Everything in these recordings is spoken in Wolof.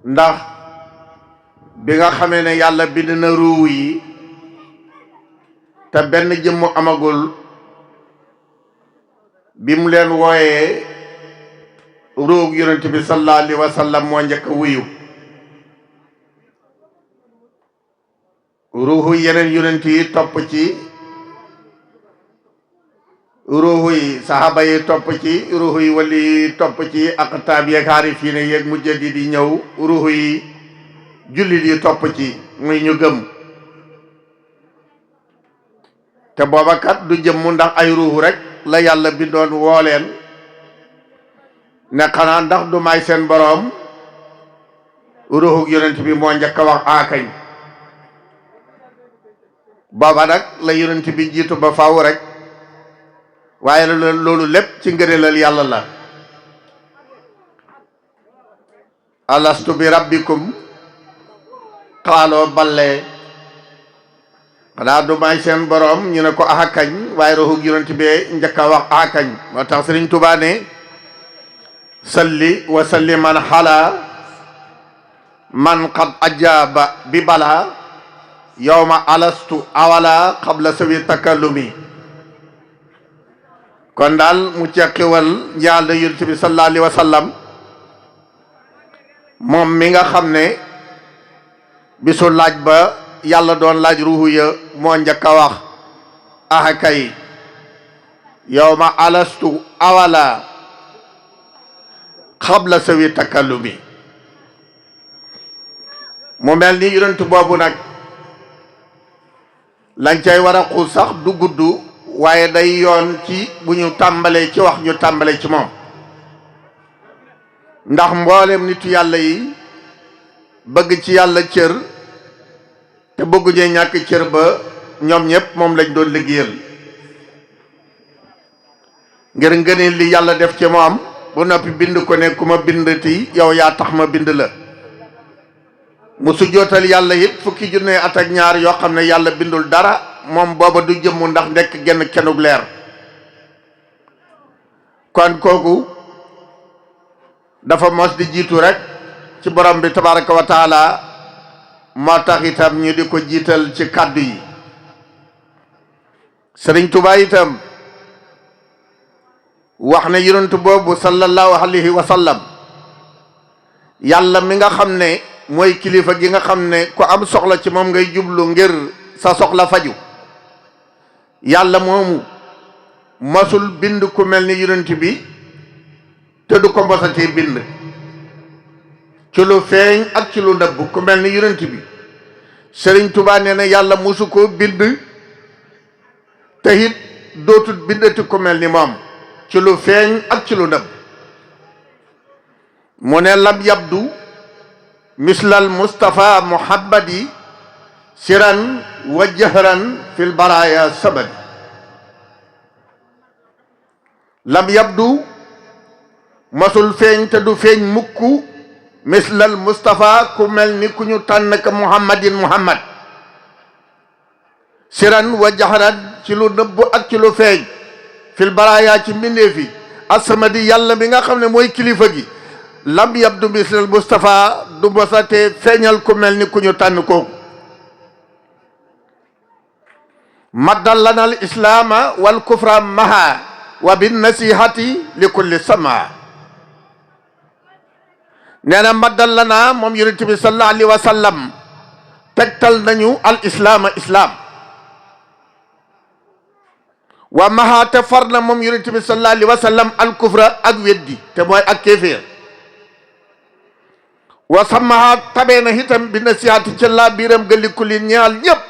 ndax bi nga xamee ne yàlla bind na ruu yi te benn jëmm amagul bi mu leen wooyee ruug yonent bi sallallahu alayhi wa sallam moo njëkk a wuyu ruuxu yeneen yonent yi topp ci ruuxu yi saxaaba yi topp ci ruuxu yi wali yi topp ci aqtaab yeeg aarifiin yeeg mujaddid yi ñëw ruuxu yi jullit yi topp ci muy ñu gëm te booba kat du jëmm ndax ay ruuxu rek la yàlla bindoon woo leen ne xanaa ndax du may seen boroom ruuxu yonent bi moo njëkk a wax aakañ booba nag la yonent bi jiitu ba faw rek waaye loolu lépp ci ngëneelal yàlla la alastu bi rabbikum xaaloo balle xanaa du may seen boroom ñu ne ko axakañ waaye ruuxu yonent bi njëkk a wax axakañ moo tax Serigne Touba ne salli wa salliman xala man qad ajaba bi bala yawma alastu awala qabla sawi takallumi kon daal mu ceqiwal njaal da yonent bi sallallahu alayhi wa sallam moom mi nga xam ne bisu laaj ba yàlla doon laaj ruuxu ya moo njëkk a wax ahakay yawma alastu awala qabla sawi takallumi mu mel ni yonent boobu nag lañ cay war a xuus sax du gudd waaye day yoon ci bu ñu tàmbalee ci wax ñu tàmbalee ci moom ndax mboolem nitu yàlla yi bëgg ci yàlla cër te bëgguñee ñàkk cër ba ñoom ñëpp moom lañ doon liggéeyal ngir ngëneel li yàlla def ci moom bu noppi bind ko ne ku ma bindati yow yaa tax ma bind la mu sujjootal yàlla it fukki junne at ak ñaar yoo xam ne yàlla bindul dara moom booba du jëmm ndax nekk genn kenug leer kon kooku dafa mos di jiitu rek ci borom bi tabaraka wa taala moo tax itam ñu di ko jiital ci kàddu yi Sëriñ Tuubaa itam wax ne yonent boobu sallallahu alayhi wa sallam yàlla mi nga xam ne mooy kilifa gi nga xam ne ku am soxla ci moom ngay jublu ngir sa soxla faju yàlla moomu masul bind ku mel ni yonent bi te du ko mosati bind ci lu feeñ ak ci lu nëbb ku mel ni yonent bi Sëriñ Tuubaa nee na yàlla mosu koo bind te it dootul bindati ku mel ni moom ci lu feeñ ak ci lu nëbb mu ne lam yabdu mislal Mustafa Muhammadi siran wa jahran fil baraya sabadi lam yabdu masul feeñ te du feeñ mukk mislal Mustafa ku mel ni ku ñu tànn ka Muhammadin Muhammad siran wa jahran ci lu nëbb ak ci lu feeñ fil baraya ci mbindeef yi asamadi yàlla bi nga xam ne mooy kilifa gi lam yabdu mislal Mustafa du mosate feeñal ku mel ni ku ñu tànn kooku maddal lana al islaama wal kufra maha wa bin nasihati li kulli sama nee na maddal lana moom yonent bi sallallahu alayhi wa sallam tegtal nañu al islaama islaam wa maha te far na moom yonent bi sallallahu alayhi wa sallam al kufra ak weddi te mooy ak kéeféer wa samaha tabee na itam bi nasiihati ci laa biiram ga li kulli ñaal ñëpp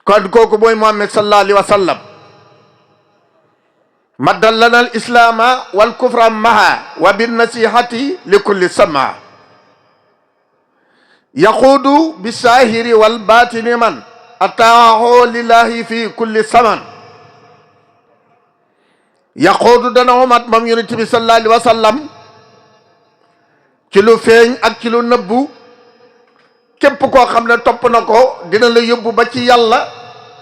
kon kooku mooy Muhammad sallallahu alayhi wa sallam maddal lana al islaama wal kufra maha wa bin nasihati li kulli sama yaquudu bi saahiri wal baatini man ataahu lillahi fi kulli saman yaquudu dana womat moom yonent bi sallallahu alayhi wa sallam ci lu feeñ ak ci lu nëbbu képp koo xam ne topp na ko dina la yóbbu ba ci yàlla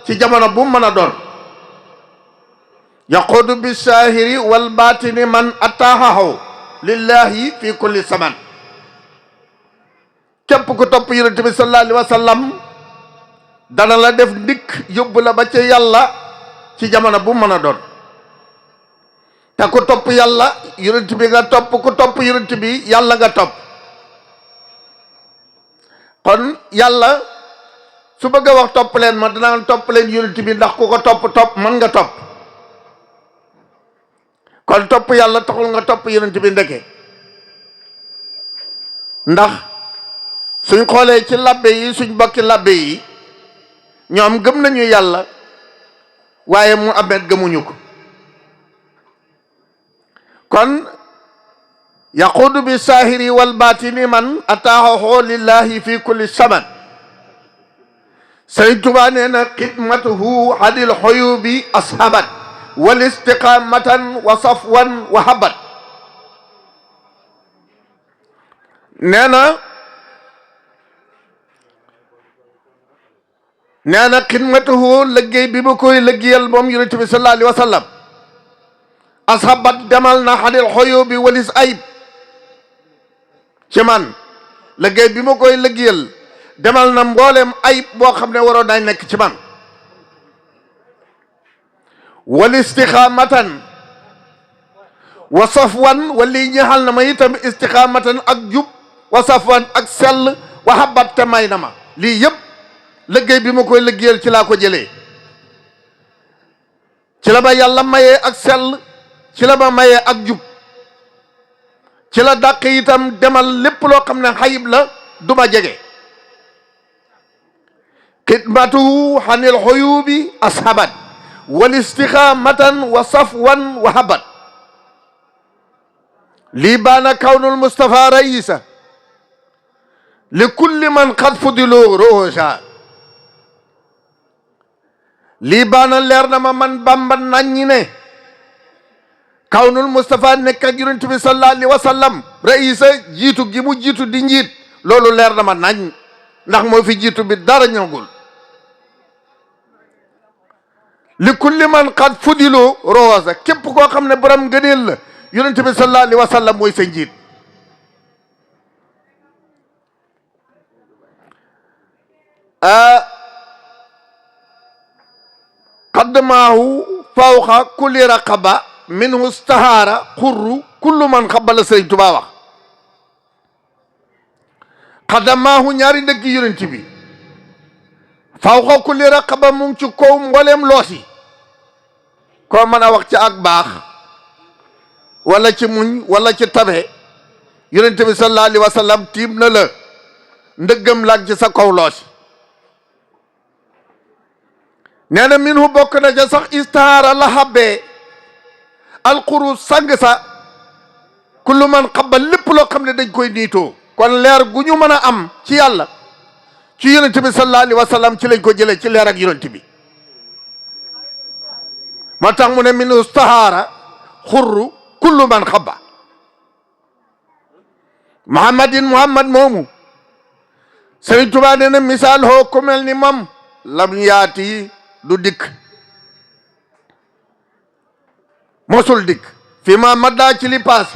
ci jamono bu mën a doon yaquudu bi saahiri wal baatini man ataahu lillahi fi kulli zaman képp ku topp yonent bi sallallahu alayhi wa sallam dana la def ndikk yóbbu la ba ca yàlla ci jamono bu mën a doon te ku topp yàlla yonent bi nga topp ku topp yonent bi yàlla nga topp kon yàlla su bëgg a wax topp leen ma danaa topp leen yonent bi ndax ku ko topp mën nga topp kon topp yàlla taxul nga topp yonent bi ndeke ndax suñ xoolee ci labbe yi suñ bokki labbe yi ñoom gëm nañu yàlla waaye mu amet gëmuñu ko kon yaquudu bi saahiri wal baatini man ataaxoo lillahi fi kulli zaman Sëriñ Tuubaa nee na xidmatuhu hadil xoyubi ashabat wal istiqamatan wa safwan wa habat nee na xidmatuhu liggéey bi ma koy liggéeyal moom yonent bi sallallahu alayhi wa sallam ashabat demal na hadil xoyubi walis ayib ci man liggéey bi ma koy liggéeyal demal na mboolem ayib boo xam ne waroon nañ nekk ci man wal istixaamatan wa safwan wali ñaxal na ma itam istixaamatan ak jub wa safwan ak sell wa habat te may na ma lii yëpp liggéey bi ma koy liggéeyal ci laa ko jëlee ci la ma yàlla mayee ak sell ci la ma mayee ak jub ci la dàq itam demal lépp loo xam ne xayib la du ma jege xidmatuhu xanil xoyubi ashabat wal istixaamatan wa safwan wa habat lii baana kawnul Mustafa raisa li kulli man xad fudilu roja lii baana leer na ma man Bamba naññi ne kawnul Mustafa nekk ak yonent bi sallallahu alayhi wa sallam raisa jiitu gi mu jiitu di njiit loolu leer na ma nañ ndax moo fi jiitu bi dara ñëwgul li kulli man xad fudilu rosa képp koo xam ne borom ngëneel la yonent bi sallallahu alayhi wa sallam mooy sa njiit qaddamaahu fawqa kulli raqaba minhu stahara xurru kullu man xaba la Sëriñ Tuubaa wax qaddamaahu ñaari ndëgg yonent bi fawqa kulli raqaba mu ngi ci kaw mbooleem loosi koo mën a wax ci ak baax wala ci muñ wala ci tabe yonent bi sallallahu alayhi wa sallam tiim na la ndëggam laag ci sa kaw loosi nee na min hu bokk na ca sax istahaara la habbee alquru sang sa kullu man xabal lépp loo xam ne dañ koy niitoo kon leer gu ñu mën a am ci yàlla ci yonent bi sallallahu alayhi wa sallam ci lañ ko jëlee ci leer ak yonent bi moo tax mu ne min istahaara xurru kullu man xaba muhammad moomu Sëriñ Tuubaa nee na misaal hoo ku mel ni moom lam yaati du dikk mosul dikk fi ma maddaa ci li paas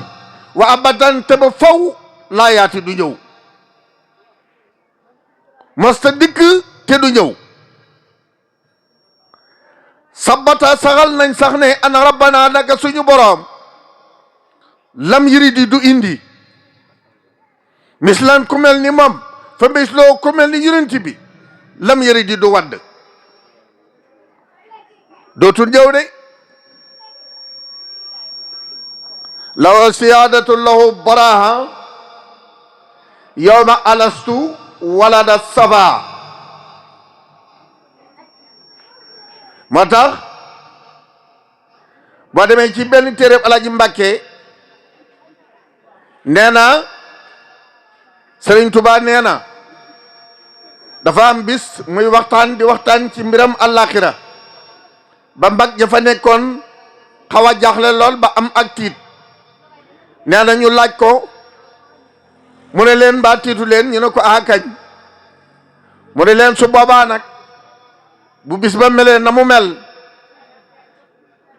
wa abadan te ba faw laa yaati du ñëw mosta dikk te du ñëw sabata saxal nañ sax ne ana rabbana naka suñu boroom lam yiridi du indi mislan ku mel ni moom fa misloo ku mel ni yonent bi lam yiridi du wadd dootul ñëw de law siyaadatu lahu baraha yawma alastu walada safa moo tax boo demee ci benn téeréb Alaaji Mbàkke nee na Sëriñ Tuubaa nee na dafa am bis muy waxtaan di waxtaan ci mbiram àllaaxira ba mbag ja fa nekkoon xaw a jaaxle lool ba am ak tiit nee na ñu laaj ko mu ne leen mbaa tiitu leen ñu ne ko kañ mu ne leen su boobaa nag bu bis ba melee na mu mel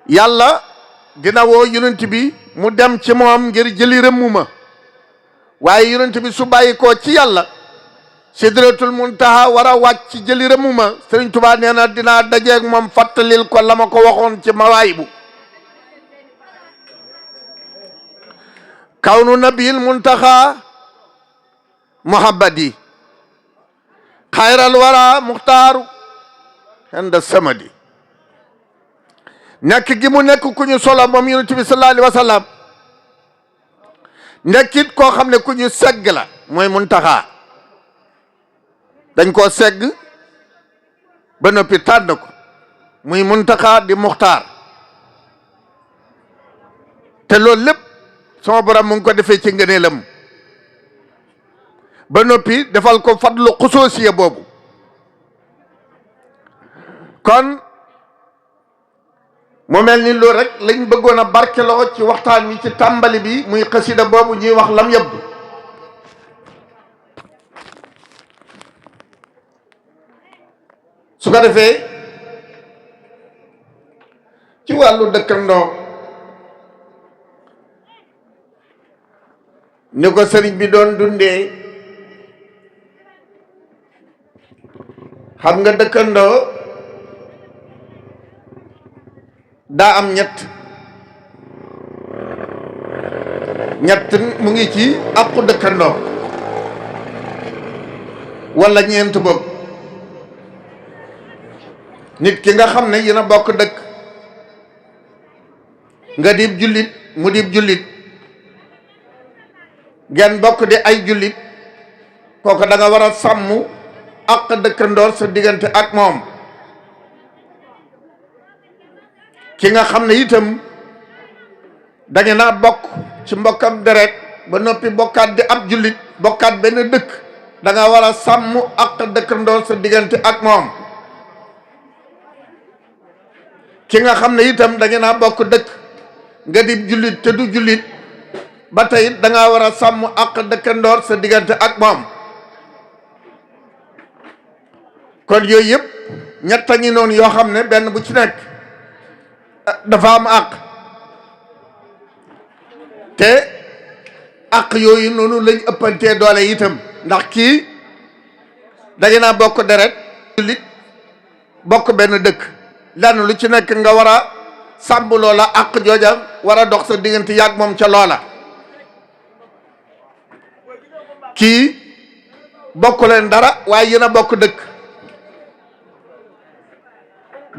yàlla dina woo yonent bi mu dem ci moom ngir jëli rëmm ma waaye yonent bi su bàyyi koo ci yàlla sidratul muntaha war a wàcc ci jëli rëmm ma Sëriñ Tuubaa nee na dinaa dajeeg moom fàttalil ko la ma ko waxoon ci mawaayibu kawnu nabil muntaha muhabbadi xayral wara muxtaaru henda samadi nekk gi mu nekk ku ñu solo moom yonent bi sallallahu alayhi wa sallam nekkit koo xam ne ku ñu segg la mooy muntaxa dañ koo segg ba noppi tànn ko muy muntaxa di muxtaar te loolu lépp sama borom mu ngi ko defee ci ngëneelam ba noppi defal ko fadlu xusoosiya boobu kon mu mel ni loolu rek lañ bëggoon a barkeloo ci waxtaan wi ci tàmbali bi muy xasida boobu ñuy wax lam yëbb su ko defee ci wàllu dëkkandoo ni ko sëriñ bi doon dundee xam nga dëkkandoo daa am ñett mu ngi ci àqu dëkkandoo wala ñeent boog nit ki nga xam ne yéen a bokk dëkk nga dib jullit mu dib jullit ngeen bokk di ay jullit kooku da nga war a sàmm àq dëkkandoor sa diggante ak moom ki nga xam ne itam da ngeen a bokk ci mbokkam deret ba noppi bokkaat di ab jullit bokkaat benn dëkk da nga war a sàmm àq dëkkandoor sa diggante ak moom ki nga xam ne itam da ngeen a bokk dëkk nga di jullit te du jullit ba tey da nga war a sàmm àq dëkkandoor sa diggante ak moom kon yooyu yëpp ñett a ngi noonu yoo xam ne benn bu ci nekk dafa am àq te àq yooyu noonu lañ ëppantee doole itam ndax kii da ngeen a bokk deret jullit bokk benn dëkk lenn lu ci nekk nga war a sàmm loola àq jooja war a dox sa diggante yàgg moom ca loola kii bokk leen dara waaye yéen a bokk dëkk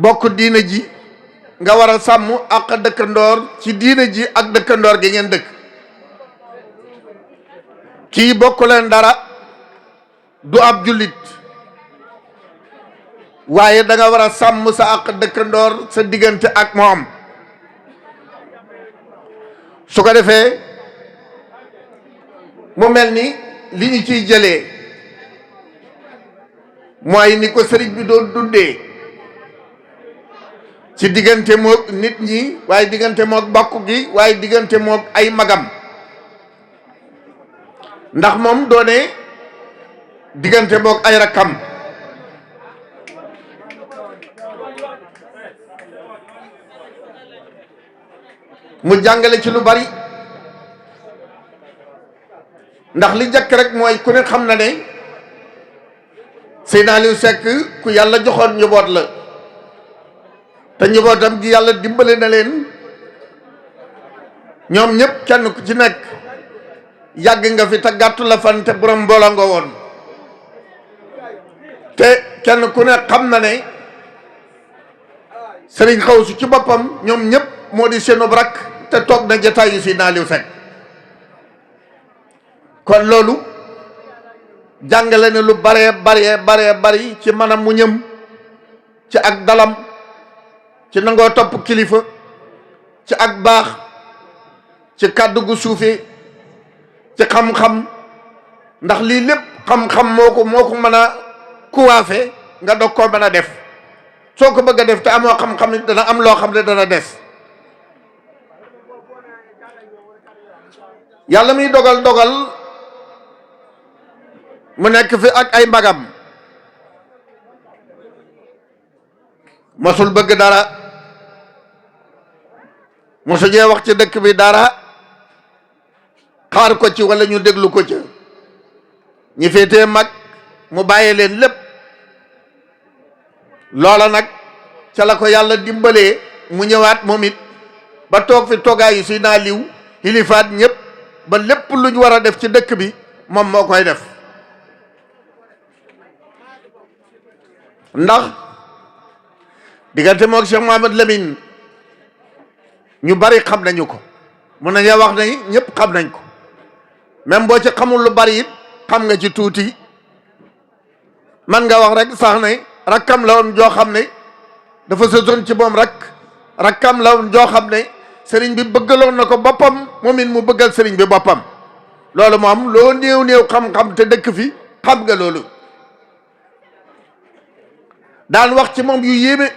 bokk diina ji nga war a sàmm àq dëkkandoor ci diina ji ak dëkkandoor gi ngeen dëkk kii bokk leen dara du ab jullit waaye da nga war a sàmm sa àq dëkkandoor sa diggante ak moom su ko defee mu mel ni li ñu ciy jëlee mooy ni ko sëriñ bi doon dundee ci diggante moog nit ñi waaye diggante moog bokk gi waaye diggante moog ay magam ndax moom doone diggante moog ay rakkam mu jàngale ci lu bari ndax li njëkk rek mooy ku ne xam na ne Seydina Aliou Seck ku yàlla joxoon njaboot la te njabootam gi yàlla dimbale na leen ñoom ñëpp kenn ku ci nekk yàgg nga fi te gàttu la fan te borom mbooloo nga woon te kenn ku ne xam na ne Serigne Xawsu ci boppam ñoom ñëpp moo di seenu rakk te toog na jataayu Seydina Aliou Seck kon loolu jàngale ne lu bari ci mën a muñam ci ak dalam ci nangoo topp kilifa ci ak baax ci kàddu gu suufe ci xam-xam ndax lii lépp xam-xam moo ko mën a kuwaafe nga dog koo mën a def soo ko bëgg a def te amoo xam-xam ne dana am loo xam ne dana des yàlla muy dogal mu nekk fi ak ay mbagam masul bëgg dara mosu ñee wax ci dëkk bi dara xaar ko ci wala ñu déglu ko ci ñi féetee mag mu bàyyee leen lépp. loola nag ca la ko yàlla dimbalee mu ñëwaat moom it ba toog fi toogaayu si naa liw xilifaat ñëpp ba lépp luñ war a def ci dëkk bi moom moo koy def. ndax diggante moog Cheikh Mouhamad Lamine ñu bari xam nañu ko, mun nañoo wax ne ñëpp xam nañ ko, même boo ci xamul lu bari it xam nga ci tuuti. man nga wax rek sax ne rakkam la woon joo xam ne dafa sësoon ci moom rakkam la woon joo xam ne sëriñ bi bëggaloon na ko boppam, moom it mu bëggal sëriñ bi boppam. loolu moom loo néew néew xam-xam te dëkk fi xam nga loolu. daan wax ci moom yu yéeme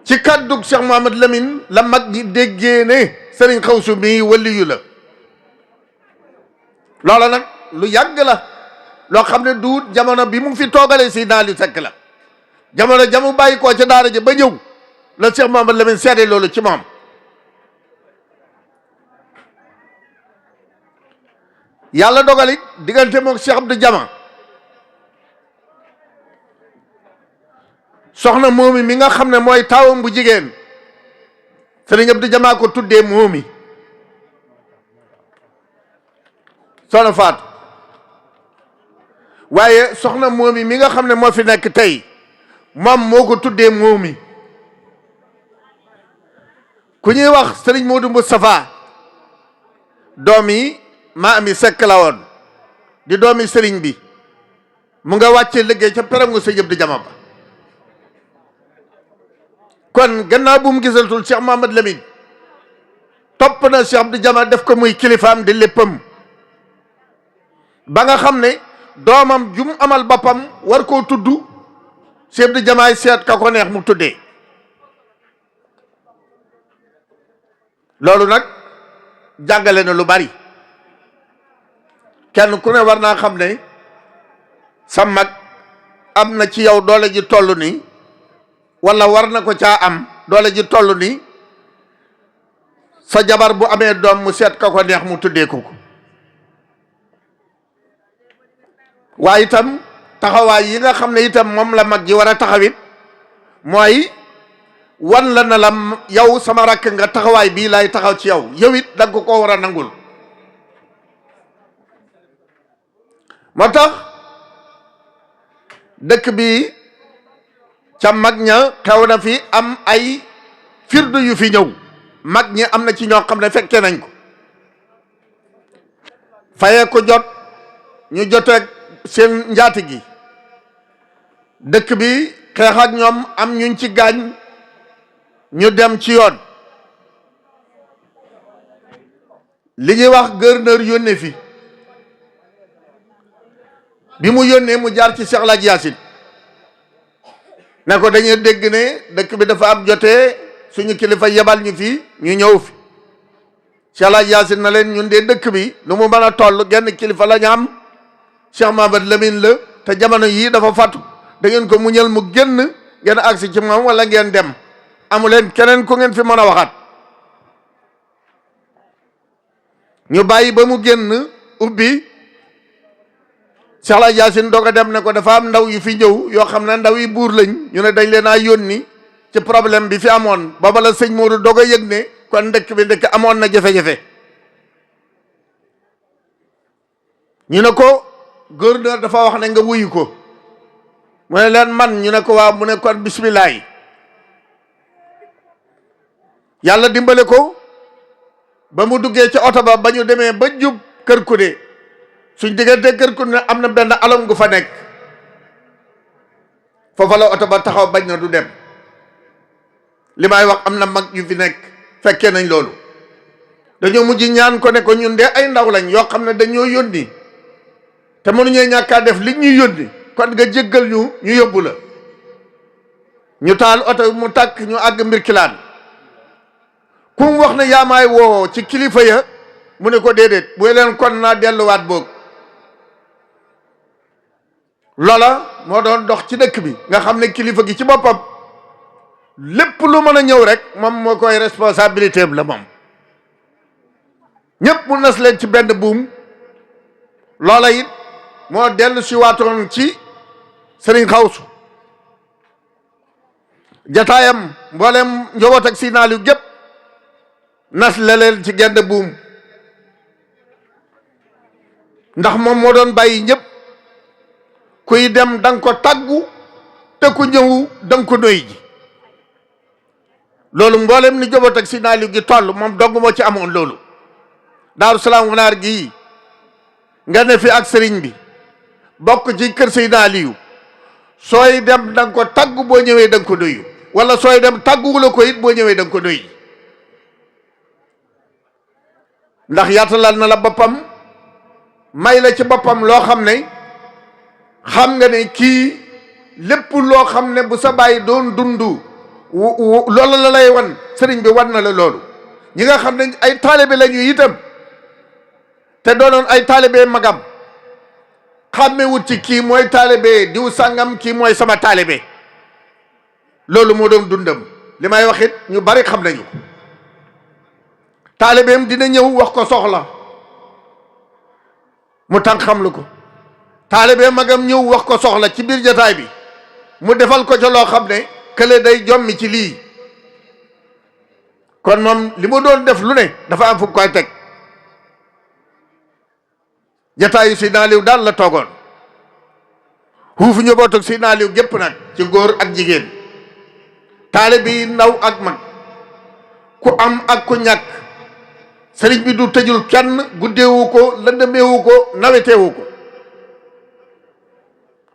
ci kàddug Cheikh Mouhamad Lamine la mag ñi déggee ne sëriñ xawsu mi waliyu la. loola nag lu yàgg la, loo xam ne duut jamono bi mu fi toogalee si naa li Seck la, jamono jamu bàyyi koo ca daara ja ba ñëw la Cheikh Mouhamad Lamine seede loolu ci moom. yàlla dogalit diggante moom Cheikh Abdou Diama soxna moomi mi nga xam ne mooy taawam bu jigéen Serigne Abdou Diama ko tuddee moomi soxna Faatu, waaye soxna moomi mi nga xam ne moo fi nekk tey moom moo ko tuddee moomi. ku ñuy wax Serigne Modou Moustapha doomi maami Seck la woon di doomi Serigne bi, mu nga wàcce liggéey ca perangu Serigne Abdou Diama ba. kon gannaaw bu mu gisatul Cheikh Mouhamad Lamine topp na Cheikh Abdou Diama def ko muy kilifaam di léppam, ba nga xam ne doomam jum amal boppam war koo tudd Cheikh Abdou Diama seet ka ko neex mu tuddee. loolu nag jàngale na lu bari. kenn ku ne war naa xam ne sa mag am na ci yow doole ji toll nii, wala war na ko caa am doole ji toll nii sa jabar bu amee doom mu seet ka ko neex mu tuddee ko. waaye itam taxawaay yi nga xam ne itam moom la mag ji war a taxawit mooy wan la na la yow sama rakk nga, taxawaay bii lay taxaw ci yow, yow it danga ko koo war a nangul. moo tax dëkk bi ca mag ña xew na fi am ay firdu yu fi ñëw, mag ñi am na ci ñoo xam ne fekke nañ ko. fayee ko jot ñu joteeg seen njaati gi, dëkk bi xeex ak ñoom am ñuñ ci gaañ, ñu dem ci yoon. li ñuy wax gouverneur yónnee fi, bi mu yónnee mu jaar ci Cheikh Laaj Yaasin ne ko dañuy dégg ne dëkk bi dafa am jotee suñu kilifa yebal ñu fii ñu ñëw fi. Cheikh Laaj Yaasin na leen ñun de dëkk bi nu mu mën a toll genn kilifa la ñu am, Cheikh Mouhamad Lamine la, te jamono yii dafa fàttu, da ngeen ko muñal mu génn ngeen agsi ci moom wala ngeen dem, amu leen keneen ku ngeen fi mën a waxaat. ñu bàyyi ba mu génn ubbi, Cheikh Laaj Yaasin doog a dem ne ko dafa am ndaw yu fi ñëw yoo xam ne ndaw yi buur lañ, ñu ne dañ leen a yónni ci problème bi fi amoon. booba la sëñ Modou doog a yëg ne kon dëkk bi dëkk amoon na jafe-jafe. ñu ne ko gouverneur dafa wax ne nga wuyu ko, mu ne leen man, ñu ne ko waaw, mu ne kon bismillah. yàlla dimbale ko ba mu duggee ci oto ba ñu demee ba jub kër ku de suñ diggante kër ku ne am na benn alom gu fa nekk, foofa la oto ba taxaw bañ na du dem. li may wax am na mag yu fi nekk fekkee nañ loolu. dañoo mujj ñaan ko ne ko ñun de ay ndaw lañ yoo xam ne dañoo yónni te mënuñoo ñàkkaa def li ñuy yónni, kon nga jéggal ñu yóbbu la. ñu taal oto mu tàkk, ñu àgg mbir kilaan. ku mu wax ne yaa maay woo ci kilifa ya, mu ne ko déedéet, bu leen kon naa delluwaat boog. loola moo doon dox ci dëkk bi nga xam ne kilifa gi ci boppam lépp lu mën a ñëw rek moom moo koy responsabilité la moom ñëpp mu nas leen ci benn buum loola it moo dellu si waatoon ci Serigne Xawsu jataayam mboolem njaboot ak sinaal yu gépp nas la leen ci genn buum ndax moom moo doon bàyyi ñëpp kuy dem danga ko tàggu te ku ñëw danga ko noy ji loolu mboolem ni njaboot ak sinaal yu gi toll moom dong moo ci amoon loolu Daaru Salaam Ganaar gii nga ne fi ak sëriñ bi bokk ci kër Seydina Aliyu sooy dem danga ko tàggu boo ñëwee danga ko nuyu wala sooy dem tàgguwula ko it boo ñëwee danga ko nuyu ndax yaatalal na la boppam may la ci boppam loo xam ne xam nga ne kii lépp loo xam ne bu sa bàyyi doon dundu loolu la lay wan sëriñ bi wan na la loolu ñi nga xam ne ay taalibe la ñu itam te doonoon ay taalibe magam xàmmewut ci kii mooy taalibe diw sàngam kii mooy sama taalibe loolu moo doon dundam li may wax it ñu bari xam nañu taalibeem dina ñëw wax ko soxla mu tànk xam lu ko taalibe magam ñëw wax ko soxla ci biir jataay bi mu defal ko ca loo xam ne kële day jommi ci lii kon moom li mu doon def lu ne dafa am fu koy teg jataayu Seydina Aliou daal la toogoon xuufu njabootu Seydina Aliou gépp nag ci góor ak jigéen taalibe yi ndaw ak mag ku am ak ku ñàkk sëriñ bi du tëjul kenn guddeewu ko lëndëmeewu ko naweteewu ko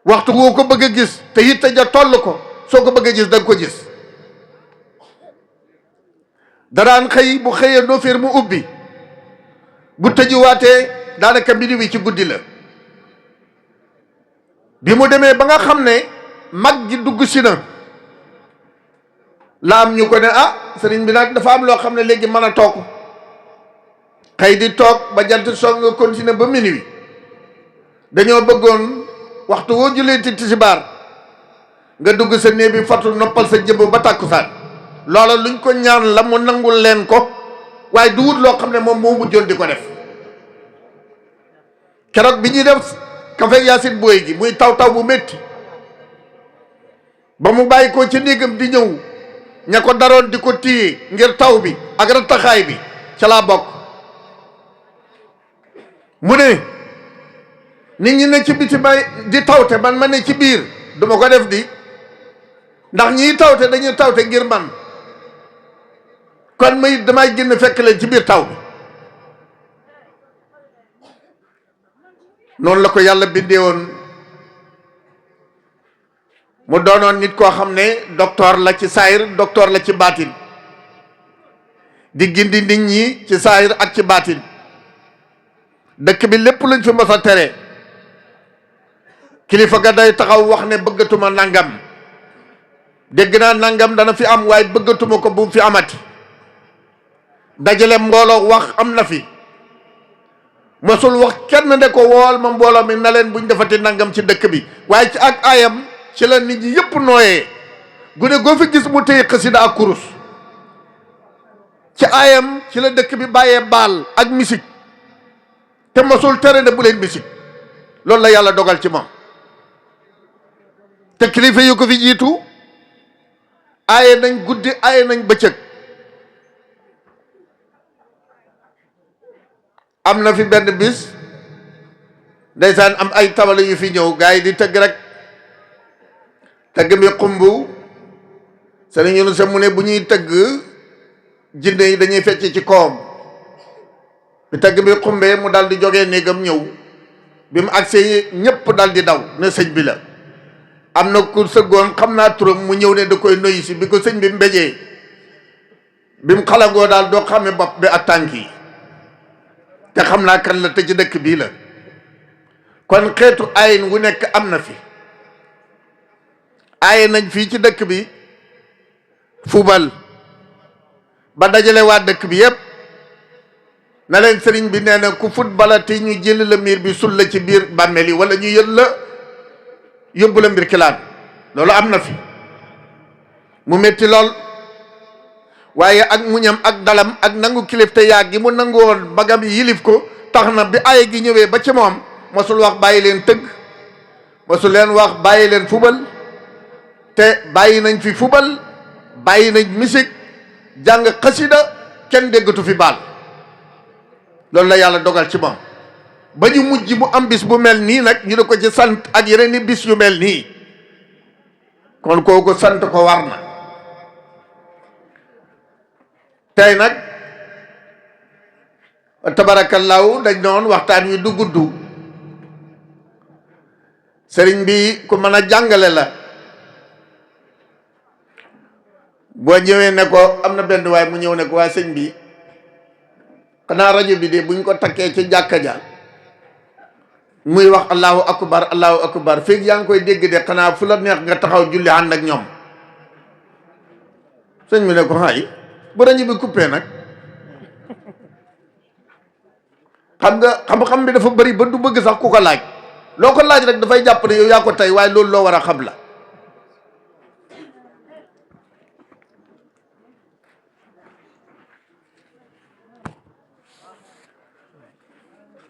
waxtu woo ko bëgg a gis te yitte ja toll ko soo ko bëgg a gis da nga ko gis daraan xëy bu xëyee nooféer mu ubbi bu tëjuwaatee daanaka mbiri wi ci guddi la bi mu demee ba nga xam ne mag gi dugg si na la am ñu ko ne ah sëriñ bi nag dafa am loo xam ne léegi mën a toog xëy di toog ba jant soog nga continuer ba minuit dañoo bëggoon waxtu woo julee ti tisbaar nga dugg sa néeg bi fatu noppal sa jëmm ba tàkkusaan loola luñ ko ñaan la mu nangul leen ko waaye du wut loo xam ne moom moo mujjoon di ko def keroog bi ñuy def kafe yaasin booy gi muy taw bu métti ba mu bàyyi ko ci néegam di ñëw ña ko daroon di ko téye ngir taw bi ak rattaxaay bi ca laa bokk mu ne nit ñi ne ci biti may di tawte man ma ne ci biir duma ko def di ndax ñiy tawte dañuy tawte ngir man kon may damay génn fekk leen ci biir taw bi noonu la ko yàlla bindee woon mu doonoon nit koo xam ne docteur la ci saayir docteur la ci baatin di gindi nit ñi ci saayir ak ci baatin dëkk bi lépp luñ fi mos a tere kilifa ga day taxaw wax ne bëggatuma nangam dégg naa nangam dana fi am waaye bëggatuma ko bu fi amati dajale mbooloo wax am na fi mosul wax kenn de ko wool ma mbooloo mi na leen buñ defati nangam ci dëkk bi waaye ci ak ayam ci la nit ñi yëpp nooyee gune goo fi gis mu téye xasida ak kurus ci ayam ci la dëkk bi bàyyee baal ak misik te mosul tere ne bu leen misik loolu la yàlla dogal ci moom te kilifa yu ko fi jiitu aaye nañ guddi aaye nañ bëccëg am na fi benn bis ndeysaan am ay tabala yu fi ñëw gars yi di tëgg rek tëgg mi xumbu sëriñ ñu sa mu ne bu ñuy tëgg jinne yi dañuy fecc ci koom bi tëgg bi xumbee mu dal di jógee néegam ñëw bi mu agsee ñépp dal di daw ne sëñ bi la am na ku sëggoon xam naa turam mu ñëw ne da koy noyu si bi ko sëñ bi mbéjee bi mu xalangoo daal doo xame bopp bi ak tànk yi te xam naa kan la te ci dëkk bii la kon xeetu ayin wu nekk am na fi aaye nañ fii ci dëkk bi fubal ba dajale waa dëkk bi yépp na leen sëriñ bi nee na ku futbalati ñu jël la miir bi sul la ci biir bàmmeel yi wala ñu yët la yóbbu la mbir kilaan loolu am na fi mu metti lool waaye ak muñam ak dalam ak nangu kilifte yaag gi mu nangu woon magam yi yilif ko tax na bi aaya gi ñëwee ba ci moom mosul wax bàyyi leen tëgg mosul leen wax bàyyi leen fubal te bàyyi nañ fi fubal bàyyi nañ misik jàng xasida kenn déggatu fi baal loolu la yàlla dogal ci moom ba ñu mujj mu am bis bu mel nii nag ñu ne ko ci sant ak yeneen i bis yu mel nii kon kooku sant ko war na tey nag tabarakallaahu dañ doon waxtaan wi du gudd sëriñ bi ku mën a jàngale la boo ñëwee ne ko am na benn waay mu ñëw ne ko waa sëñ bi xanaa rajo bi de buñ ko takkee ci jàkka ja muy wax allahu akbar feeg yaa ngi koy dégg de xanaa fu la neex nga taxaw julli ànd ak ñoom sëñ bi ne ko hay bu rajo bi coupé nag xam nga xam-xam bi dafa bëri ba du bëgg sax ku ko laaj loo ko laaj rek dafay jàpp ne yow yaa ko tey waaye loolu loo war a xam la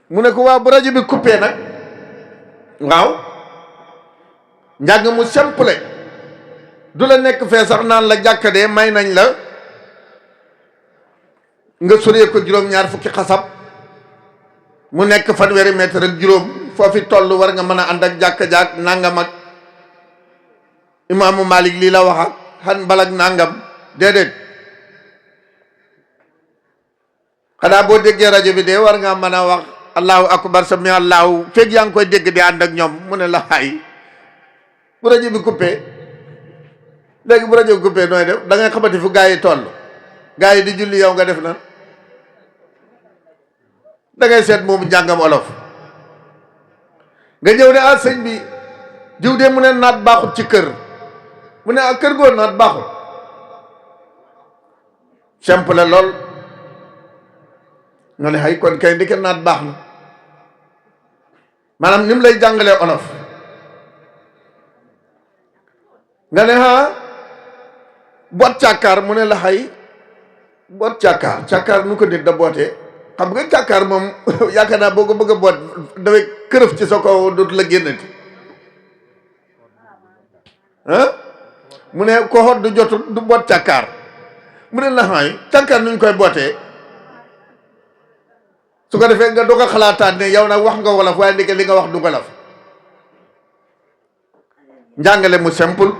mu ne ko waaw bu rajo bi coupé nag waaw njàng mu simple du la nekk fee sax naan la jàkka de may nañ la nga soree ko juróom-ñaar fukki xasab mu nekk fanweeri mètre ak juróom foofi toll war nga mën a ànd ak jàkka jaak nangam ak imaamu Malik lii la wax ak xan balak nangam déedéet xanaa boo déggee rajo bi de war nga mën a wax allahu akbar sami allahu feeg yaa ngi koy dégg di ànd ak ñoom mu ne la xay bu rajo bi coupé léegi bu rajo bi coupé nooy def da ngay xamati fu gaa yi toll gaa yi di julli yow nga def na da ngay seet moomu njàngam olof nga ñëw ne ah sëñ bi diw de mu ne naat baaxut ci kër mu ne ah kër goo naat baaxut simple lool nga ne xay kon kay ndeke naat baax na maanaam ni mu lay jàngalee olof nga ne boot càkkaar mu ne la xay boot càkkaar nu ko nit da bootee xam nga càkkaar moom yaakaar naa boo ko bëgg a boot dafay kërëf ci sa kaw dootu la génnati mu ne ko xot du jotul du boot càkkaar mu ne la xay càkkaar nuñ koy bootee su ko defee nga doog a xalaataat ne yow nag wax nga wolof waaye ndeke li nga wax du wolof njàngale mu simple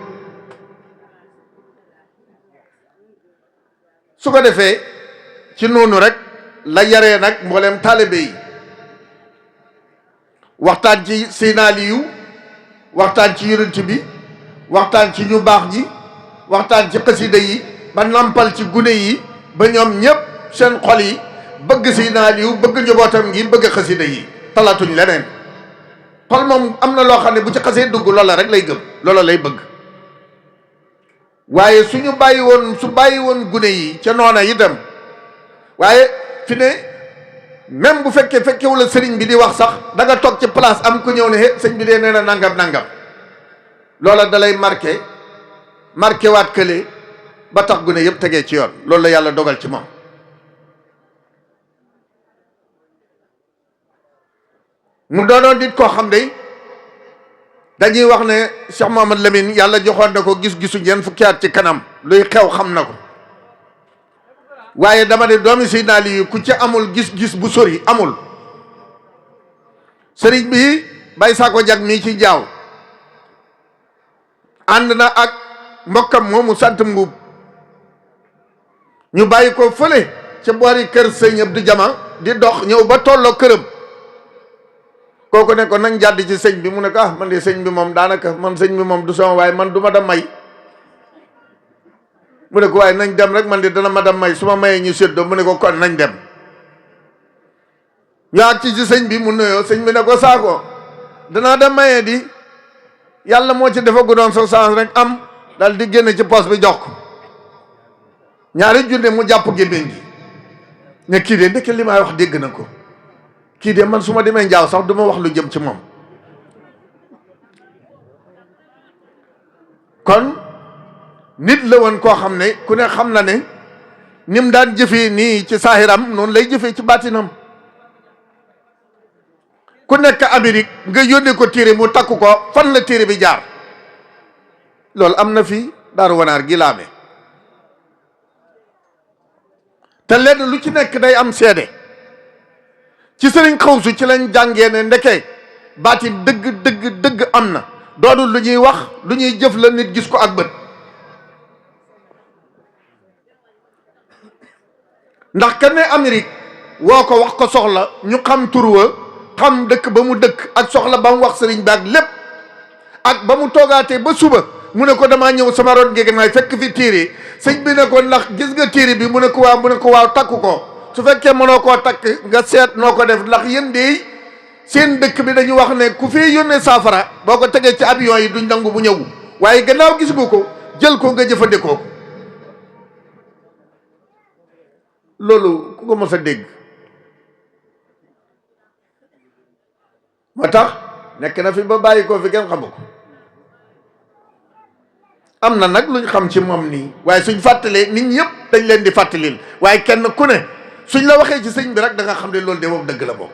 su ko defee ci noonu rek la yaree nag mboolem taalibe yi waxtaan ci sinaaliyu waxtaan ci yonent bi waxtaan ci ñu baax ñi waxtaan ci xasida yi ba nampal ci gune yi ba ñoom ñépp seen xol yi bëgg sinaaliyu bëgg njabootam ngi bëgg xasida yi talatuñ leneen xol moom am na loo xam ne bu ci xasee dugg loola rek lay gëm loola lay bëgg waaye su bàyyi woon gune yi ca noona itam waaye fi ne même bu fekkewu la sëriñ bi di wax sax da nga toog ci place am ku ñëw ne sëñ bi dee nee na nangam loola da lay marqué waat kële ba tax gune yëpp tegee ci yoon loolu la yàlla dogal ci moom mu doonoon nit koo xam ne dañuy wax ne Cheikh Mohamad Lamine yàlla joxoon na ko gis-gisu ñeent fukki at ci kanam luy xew xam na ko waaye dama ne doomi Seydina Aliyu ku ci amul gis-gis bu sori amul sëriñ bi bay saako jag mii ci jaaw ànd na ak mbokkam moomu sant Mbuub ñu bàyyi ko fële ca boori kër sëñ Abdou Jama di dox ñëw ba tolloo këram kooku ne ko nañ jàdd ci sëñ bi mu ne ko man de sëñ bi moom daanaka man sëñ bi moom du sama waaye man du ma da may mu ne ko waaye nañ dem rek man de dana ma da may su ma mayee ñu séddoo mu ne ko kon nañ dem ñu ak ci sëñ bi mu nuyoo sëñ bi ne ko saako danaa da mayee di yàlla moo ci defagu doon sa chance rek am dal di génn ci poos bi jox ko ñaari junne mu jàpp gémmiñ gi ne kii de ndeke li may wax dégg na ko kii de man su ma demee njaaw sax du ma wax lu jëm ci moom kon nit la woon koo xam ne ku ne xam na ne nim daan jëfee nii ci saahiram noonu lay jëfee ci baatinam. ku nekk Amérique nga yónnee ko téere mu takku ko fan la téere bi jaar loolu am na fi Daaru Wanaar gi laame te lenn lu ci nekk day am seede ci sëriñ xawsu ci lañ jàngee ne ndeke baatin dëgg am na doonul lu ñuy wax lu ñuy jëf la nit gis ko ak bët. ndax ka ne Amérique woo ko wax ko soxla ñu xam tur wa xam dëkk ba mu dëkk ak soxla ba mu wax sëriñ bi ak lépp ak ba mu toogaatee ba suba mu ne ko damaa ñëw sama ron géeg naay fekk fi téere sëñ bi ne ko ndax gis nga téere bi mu ne ko waaw takku ko su fekkee mënoo koo takk nga seet noo ko def ndax yéen de seen dëkk bi dañu wax ne ku fi yónnee saafara boo ko tegee ci avion yi duñ nangu bu ñëw waaye gannaaw gis nga ko jël ko nga jëfandikoo ko. loolu ku ko mos a dégg moo tax nekk na fi ba bàyyi ko fi kenn xamu ko am na nag luñ xam ci moom nii waaye suñ fàttalee nit ñi yëpp dañ leen di fàttalil waaye kenn ku ne suñ la waxee ci sëñ bi rek da nga xam ne loolu de moom dëgg la boobu.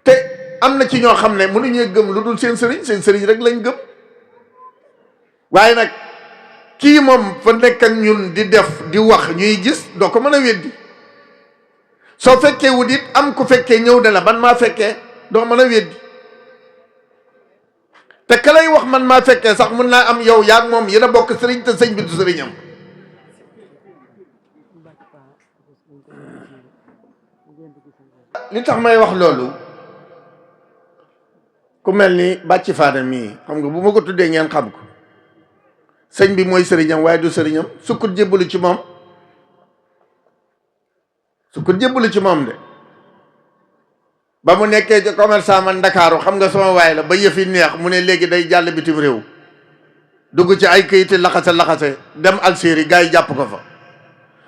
te am na ci ñoo xam ne mënuñee gëm lu dul seen sëriñ rek lañ gëm waaye nag kii moom fa nekk ak ñun di def di wax ñuy gis doo ko mën a weddi soo fekkee wut it am ku fekkee ñëw de la man maa fekkee doo mën a weddi te ka lay wax man maa fekkee sax mun naa am yow yaa moom yéen a bokk sëriñ te sëñ bi du sëriñam. li tax may wax loolu ku mel ni bàcci faana mii xam nga bu ma ko tuddee ngeen xam ko sëñ bi mooy sëriñam waaye du sëriñam sukkut jébbalu ci moom de ba mu nekkee ci commerçant man Ndakaaru xam nga sama waay la ba yëfi neex mu ne léegi day jàll bitim réew dugg ci ay këyiti laxase dem Algérie gars yi jàpp ko fa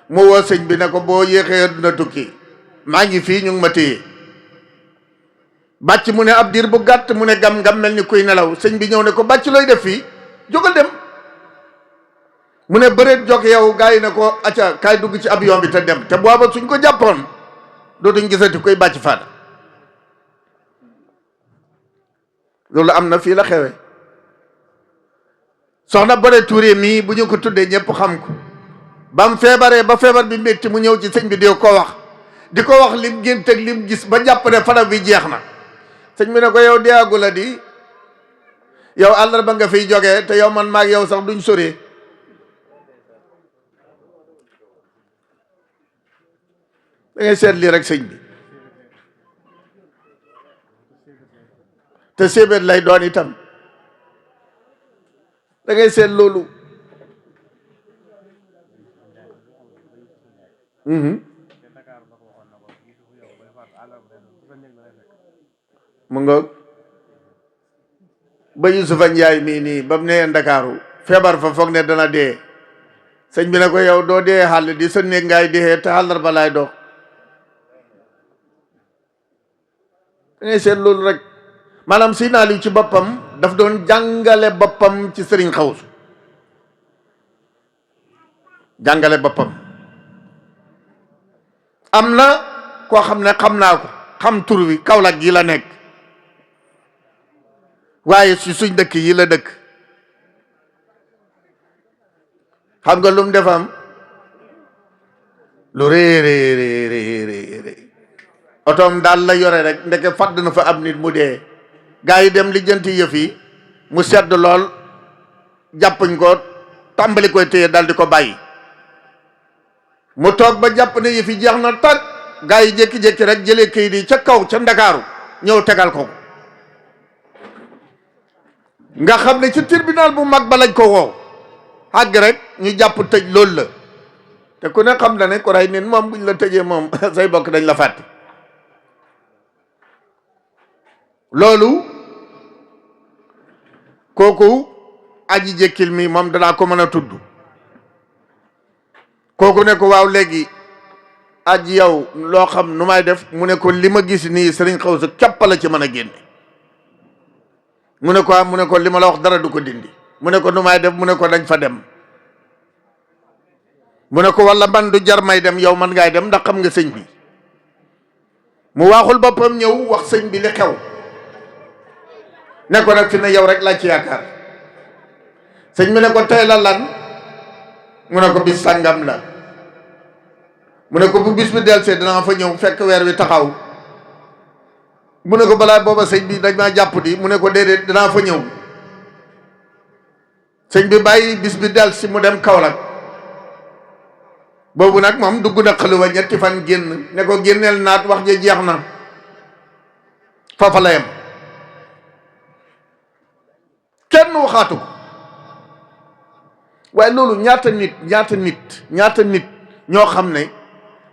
mu woo sëñ bi ne ko boo yéexee duna tukki maa ngi fii ñu ngi ma téye bàcc mu ne ab diir bu gàtt mu ne gam mel ni kuy nelaw sëñ bi ñëw ne ko bàcc looy def fii jógal dem mu ne bëreet jog yow gars yi ne ko acca kaay dugg ci avion bi te dem te booba suñ ko jàppoon dootuñ gisati koy bàcc faada loolu am na fii la xewe soxna Bore Touré mii bu ñu ko tuddee ñëpp xam ko ba mu feebaree ba feebar bi métti mu ñëw ci sëñ bi di ko wax lim gént ak lim gis ba jàpp ne fana bi jeex na sëñ bi ne ko yow deeagu la di yow àllarba nga fiy jógee te yow man maag yow sax duñ sori da ngay seet lii rek sëñ bi te sébét lay doon itam da ngay seet loolu mu nga ba Yusufa Njaay mii nii ba mu nee Ndakaaru feebar fa foog ne dana dee sëñ bi ne ko yow doo dee xàll di sa néeg ngaay dee te xàllar ba laay dox da ngay seet loolu rek maanaam si naa li ci boppam daf doon jàngale boppam ci sëriñ xawsu jàngale boppam am na koo xam ne xam naa ko xam tur wi Kaolack gi la nekk waaye si suñ dëkk yi la dëkk xam nga lu mu defam lu rëy otoom daal la yore rek ndeke fàdd na fa am nit mu dee gaa yi dem lijjanti yëf yi mu sedd lool jàppuñ ko tàmbali koy téye dal di ko bàyyi mu toog ba jàpp ne yëf yi jeex na tag gaa yi jékki-jékki rek jëlee kayit yi ca kaw ca Ndakaaru ñëw tegal ko nga xam ne ci tribunal bu mag ba lañ ko woo àgg rek ñu jàpp tëj loolu la te ku ne xam na ne ku rey nit moom buñ la tëjee moom say bokk dañ la fàtte loolu kooku aji jékkil mi moom danaa ko mën a tudd kooku ne ko waaw léegi aji yow loo xam nu may def mu ne ko li ma gis nii sëriñ xawsu képp la ci mën a génne mu ne ko li ma la wax dara du ko dindi. mu ne ko nu may def mu ne ko dañ fa dem. mu ne ko walla man du jar may dem yow man ngay dem ndax xam nga sëñ bi. mu waaxul boppam ñëw wax sëñ bi li xew ne ko nag fi ne yow rek laa ci yaakaar. sëñ bi ne ko tey la lan mu ne ko bis sàngam la. mu ne ko bu bis bi delsee dinaa fa ñëw fekk weer wi taxaw. mu ne ko balaa booba sëñ bi dañ maa jàpp di mu ne ko déedéet dinaa fa ñëw. sëñ bi bàyyi bis bi delsi mu dem Kaolack. boobu nag moom dugg na xaluwa ñetti fan génn ne ko génneel naat wax ja jeex na foofa la yem. kenn waxaatu ko. waaye loolu ñaata nit ñoo xam ne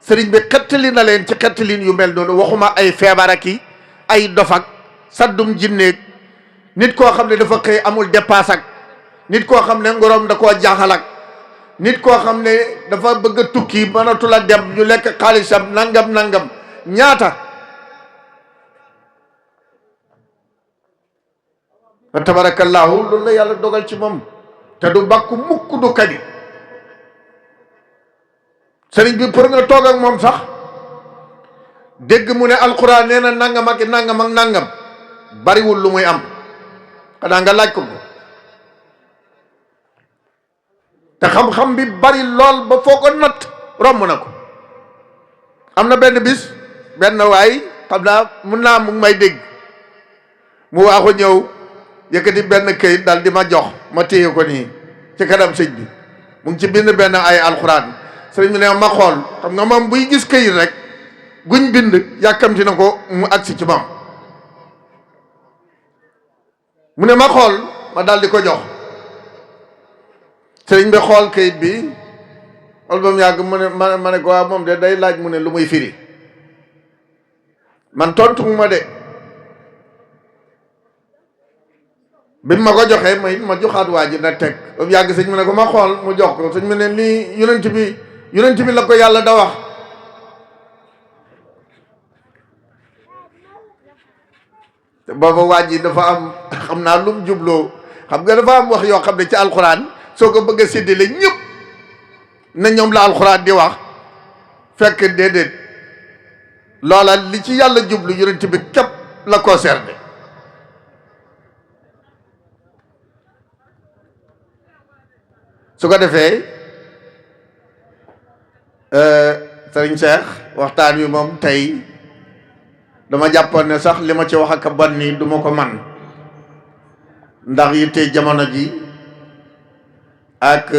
sëriñ bi xettali na leen ci xettalin yu mel noonu. waxuma ay feebar ak ay dof ak saddum jinneeg nit koo xam ne dafa xëy amul dépasse ak nit koo xam ne ngoroom da koo jaaxal ak nit koo xam ne dafa bëgg a tukki mënatu la dem ñu lekk xaalisam nangam ñaata. fa tabarakallahu loolu la yàlla dogal ci moom te du bàkku mukk du kañu. sëriñ bi pour nga toog ak moom sax dégg mu ne alquran nee na nangam ak nangam bariwul lu muy am xanaa nga laaj ko te xam-xam bi bari lool ba foo ko natt romb na ko. am na benn bis benn waay xam naa mun naa mu may dégg mu waaxu ñëw yëkkati benn këyit daal di ma jox ma téye ko nii ci kanam sëñ bi mu ngi ci bind benn ay alquran. sëriñ bi ne ma xool xam nga moom buy gis këyit rek guñ bind yàkkamti na ko mu agsi ci moom. mu ne ma xool ma daal di ko jox. sëriñ bi xool këyit bi xool ba mu yàgg mu ne ma ne ko waaw moom de day laaj mu ne lu muy firi. man tontu ma de bi ma ko joxee ma joxaat waa ji na teg ba mu yàgg sëñ mu ne ko ma xool mu jox ko sëñ mu ne lii yonent bi la ko yàlla da wax. te booba waa ji dafa am xam naa lu mu jubloo xam nga dafa am wax yoo xam ne ci alxuraan soo ko bëgg a séddale ñëpp na ñoom la alxuraan di wax fekk déedéet loola li ci yàlla jublu yonent bi képp la concerné. su ko defee sëriñ Seck waxtaan wi moom tey dama jàppoon ne sax li ma ci wax ak bon nii du ma ko man ndax yitte jamono ji ak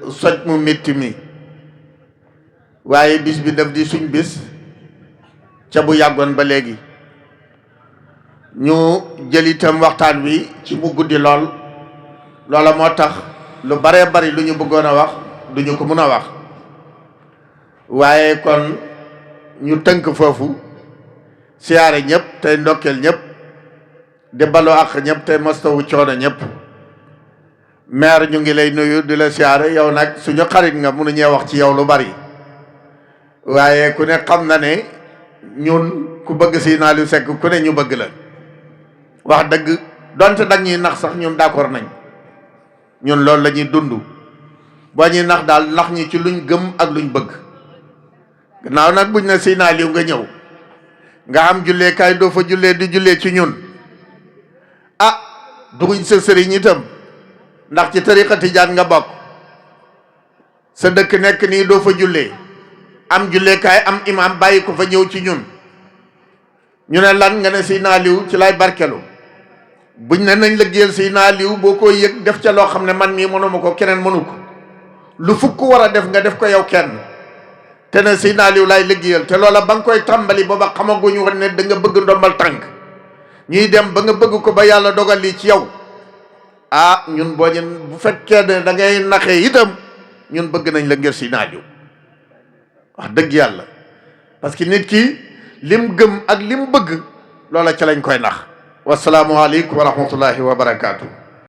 soj mu métti mi waaye bis bi def di suñ bis ca bu yàggoon ba léegi ñu jël itam waxtaan wi ci mu guddi lool loola moo tax lu baree bari lu ñu bëggoon a wax du ñu ko mën a wax waaye kon ñu tënk foofu siyaare ñëpp tey ndokkeel ñëpp di baloo ak ñëpp tey mastawu coono ñëpp. maire ñu ngi lay nuyu di la siyaare yow nag suñu xarit nga mënu ñee wax ci yow lu bari waaye ku ne xam na ne ñun ku bëgg si naa lu Seck ku ne ñu bëgg la wax dëgg donte dag ñuy nax sax ñun d'accord nañ ñun loolu la ñuy dund boo ñuy nax daal nax ñi ci luñ gëm ak luñ bëgg gannaaw nag buñ ne si naa liw nga ñëw nga am julleekaay doo fa jullee di jullee ci ñun ah duguñ sa sëriñ itam ndax ci tariqa tijaan nga bokk sa dëkk nekk nii doo fa jullee am julleekaay am imam bàyyi ko fa ñëw ci ñun ñu ne lan nga ne si naa liw ci lay barkelu buñ ne nañ liggéeyal si naa liw boo ko yëg def ca loo xam ne man mii mënuma ko keneen mënu ko lu fukk war a def nga def ko yow kenn te ne si naa liw laay liggéeyal te loola ba nga koy tàmbali booba xamaguñu woon ne da nga bëgg ndombal tànk ñuy dem ba nga bëgg ko ba yàlla dogal lii ci yow ah ñun boo ñun bu fekkee ne da ngay naxee itam ñun bëgg nañ la ngir si naa liw wax dëgg yàlla parce que nit ki lim gëm ak lim bëgg loola ca lañ koy nax wasalaamualeykum wa rahmatullahi wa barakaatu.